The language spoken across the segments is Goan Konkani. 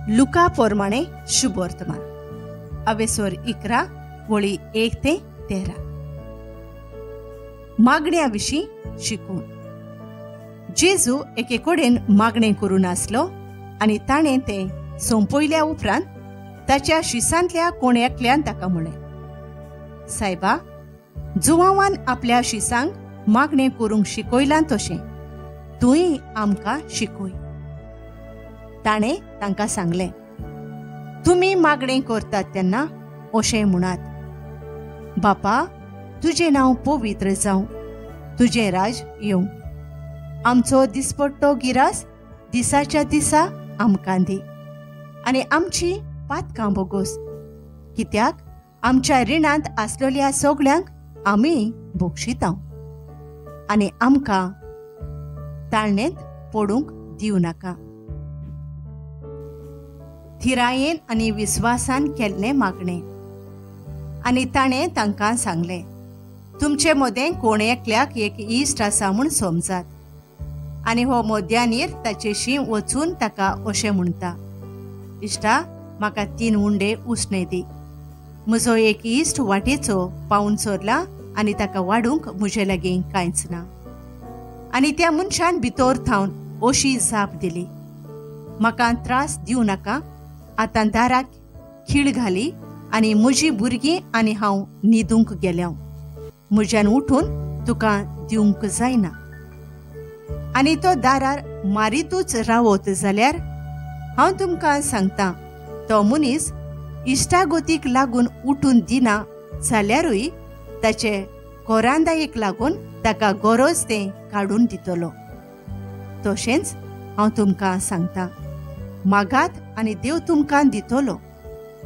लुका पोरमाणे शुभवर्तमान अवेसोर 11 वळी 1 ते 13. मागण्या विशीं शिकून. जेजू एके कडेन मागणें करून आसलो आनी ताणें तें सोंपयल्या उपरांत ताच्या शिसांतल्या कोण एकल्यान ताका म्हळें, सायबा, जुवांवान आपल्या शिसांक मागणें करूंक शिकयलां तशें तूंय आमकां शिकय. ताणें तांकां सांगलें, तुमी मागणें करतात तेन्ना अशें म्हणात, बापा, तुजें नांव पवित्र जावं, तुजें राज येवं, आमचो दिसपट्टो गिरास दिसाच्या दिसा आमकां दी आनी आमची पातकां बोगोस, कित्याक आमच्या रिणांत आसलेल्या सगळ्यांक आमी बक्षितांव, आनी आमकां ताळणेंत पडूंक दिवं नाका. थिरायेन आनी विस्वासान केल्लें मागणें. आनी ताणें तांकां सांगलें, तुमचे मदें कोण एकल्याक एक इश्ट आसा म्हूण समजात, आनी हो मध्यानीर ताचेशी वचून ताका अशें म्हणटा, इश्टा, म्हाका 3 उंडे उसणे दी, म्हजो एक इश्ट वाटेचो पावून सोरला आनी ताका वाडूंक म्हजे लागीं कांयच ना. आनी त्या मनशान भितर थावन अशी जाप दिली, म्हाका त्रास दिवं नाका, आतां दाराक खीळ घाली आनी म्हजी भुरगीं आनी हांव न्हिदूंक गेल्या, म्हज्यान उठून तुका दिवंक जायना. आनी तो दारार मारितूच रावत जाल्यार हांव तुमकां सांगता, तो मनीस इश्टागतीक लागून उठून दिना जाल्यारूय ताचे कोरांदायेक लागून ताका गरज तें काडून दितलो. तशेंच हांव तुमकां सांगता, मागात आनी देव तुमकां दितलो,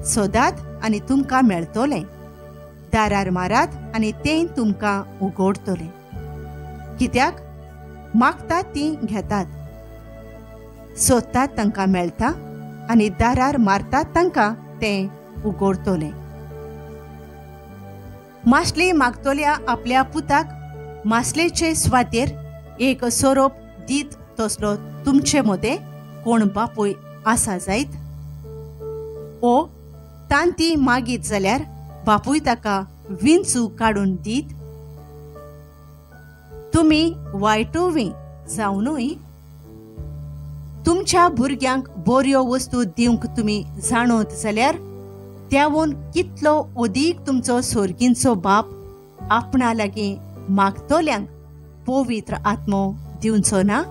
सोदात आनी तुमकां मेळटलें, दारार मारात आनी तें तुमकां उगडटलें. कित्याक मागतात तीं घेतात, सोदतात तांकां मेळटा आनी दारार मारतात तांकां तें उगडटलें. मासली मागतल्या आपल्या पुताक मासलेचे स्वातेर एक सोरोप दीत तसलो तुमचे मदें कोण बापूय आसा जायत? ओ तांती मागीत जाल्यार बापूय ताका विंचू काडून दीत? तुमी वायटोवी जावनूय तुमच्या भुरग्यांक बऱ्यो वस्तू दिवंक तुमी जाणत जाल्यार त्यावून कितलो अदीक तुमचो सोर्गींचो बाप आपणा लागीं मागतल्यांक पवित्र आत्मो दिवचो ना?